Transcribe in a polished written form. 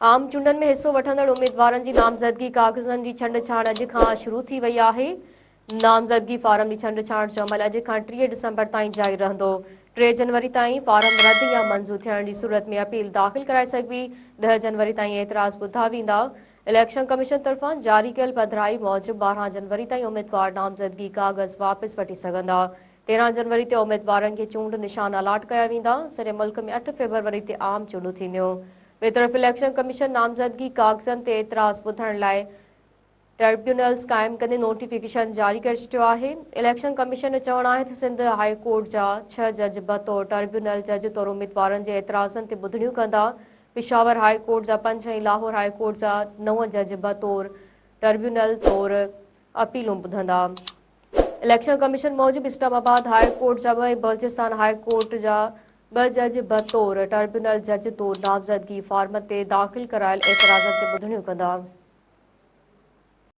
عام چونڊن ۾ حصو وٺندڙ اميدوارن جي نامزدگي ڪاغذن جي ڇنڊڇاڻ اڄ کان شروع ٿي وئي آهي. نامزدگي فارم جي ڇنڊڇاڻ جو عمل اڄ کان 30 ڊسمبر تائين جاري رهندو. ٽي جنوري تائين فارم رد يا منظور ٿيڻ جي صورت ۾ اپيل داخل ڪرائي سگهبي، ڏهه جنوري تائين اعتراض ٻڌا ويندا. اليڪشن ڪميشن طرفان جاري ڪيل پڌرائي موجب 12 جنوري تائين اميدوار نامزدگي ڪاغذ واپس وٺي سگهندا. 13 جنوري تي اميدوارن کي چونڊ نشان الاٽ ڪيا ويندا. سڄي ملڪ ۾ اٺ فيبروري تي عام چونڊون ٿينديون. ٻئي طرف اليڪشن ڪميشن نامزدگي ڪاغذن تي اعتراض ٻڌڻ لاء ٽربيونلز قائم ڪندي نوٽيفڪيشن جاري ڪري ڇڏيو آهي. اليڪشن ڪميشن جو چوڻ آهي ته سنڌ هاء ڪورٽ جا ڇهه جج بطور ٽربيونل جج طور اميدوارن جي اعتراضن تي ٻڌڻيون ڪندا. پشاور هاء ڪورٽ جا پنج ۽ لاهور هاء ڪورٽ جا نو جج بطور ٽربيونل طور اپيلون ٻڌندا. اليڪشن ڪميشن موجب اسلام آباد هاء ڪورٽ جا ٻه ۽ بلوچستان هاء ڪورٽ جا ٻه جج بطور ٽربيونل جج طور نامزدگي فارمن تي داخل ڪرايل اعتراضن تي ٻڌڻيون ڪندا.